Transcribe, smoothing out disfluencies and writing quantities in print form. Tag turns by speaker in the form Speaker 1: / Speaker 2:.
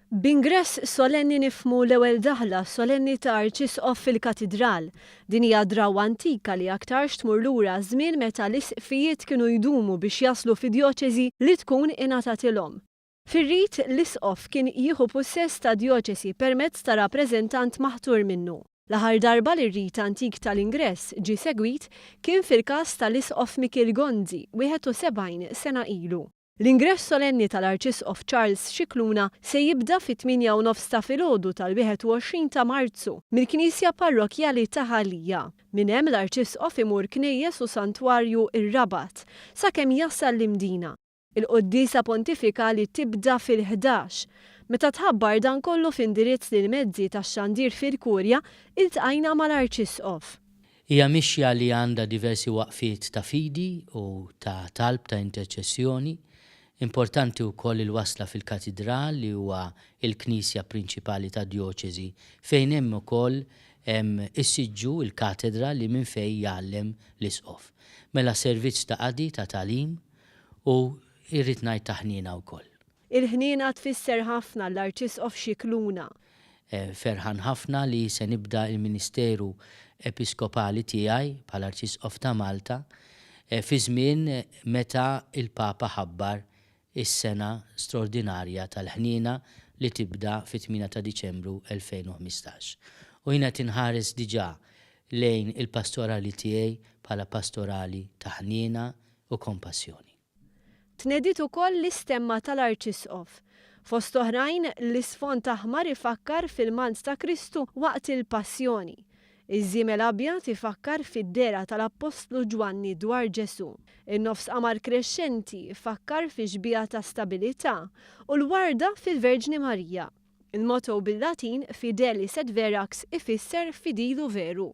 Speaker 1: B'ingress solenni nifhmu l-ewwel daħla solenni ta' Arċisqof fil-Katidral. Din hija drawwa antika li aktarx tmur lura għaż-żmien meta l-isqfijiet kienu jdumu biex jaslu fi djoċesi li tkun ingħatatilhom. Fir-rit, l-isqof kien jieħu pussess ta' djoċesi permezz ta' rappreżentant maħtur minnu. L-aħħar darba li r-rit antik tal-ingress ġie segwit kien fil-każ tal-Isqof Mikiel Gonzi, 71 sena ilu. L-ingress solenni tal-Arċisqof Charles Scicluna se jibda fit-tmienja u nofs ta' filgħodu tal-21 ta' Marzu mill-Knisja Parrokkjali ta' Ħal Lija. Minn hemm l-Arċisqof imur knejjes u santwarju r-Rabat sakemm jasal l-Imdina. Il-quddiesa pontifikali tibda fil-ħdax. Meta tħabbar dan kollu f'indirizz lill-mezzi tax-xandir fil-Kurja, iltqajna mal-Arċisqof.
Speaker 2: Hija mixja li għandha diversi waqfiet ta' fidi u ta' talb ta' interċessjoni. Importanti wkoll il-wasla fil-Katidral li huwa l-knisja prinċipali tad-djoċesi fejn hemm ukoll hemm is-siġġu, il-katedra li minn fejn jgħallem l-isqof. Mela servizz ta' qadi, ta' tagħlim u irrid ngħid ta' ħniena wkoll.
Speaker 1: Il-ħniena tfisser ħafna għall-Arċisqof Scicluna.
Speaker 2: Ferħan ħafna li se nibda l-ministeru episkopali tiegħi bħala Arċisqof ta' Malta fi żmien meta l-Papa ħabbar is-Sena Straordinarja tal-Ħniena li tibda fit-8 ta' Diċembru 2015. U jiena qed inħares diġà lejn il-pastorali tiegħi bħala pastorali ta' ħniena u kompassjoni.
Speaker 1: Tnediet ukoll l-istemma tal-Arċisqof. Fost oħrajn, l-isfond aħmar ifakkar fil-mant ta' Kristu waqt il-Passjoni. Iż-żiemel abjad ifakkar fid-dehra tal-Appostlu Ġwanni dwar Ġesù. In-nofs qamar krexxenti ifakkar fix-xbieha ta' stabilità u l-warda fil-Verġni Marija. Il-motto bil-Latin Fidelis et Verax ifisser fidil u veru.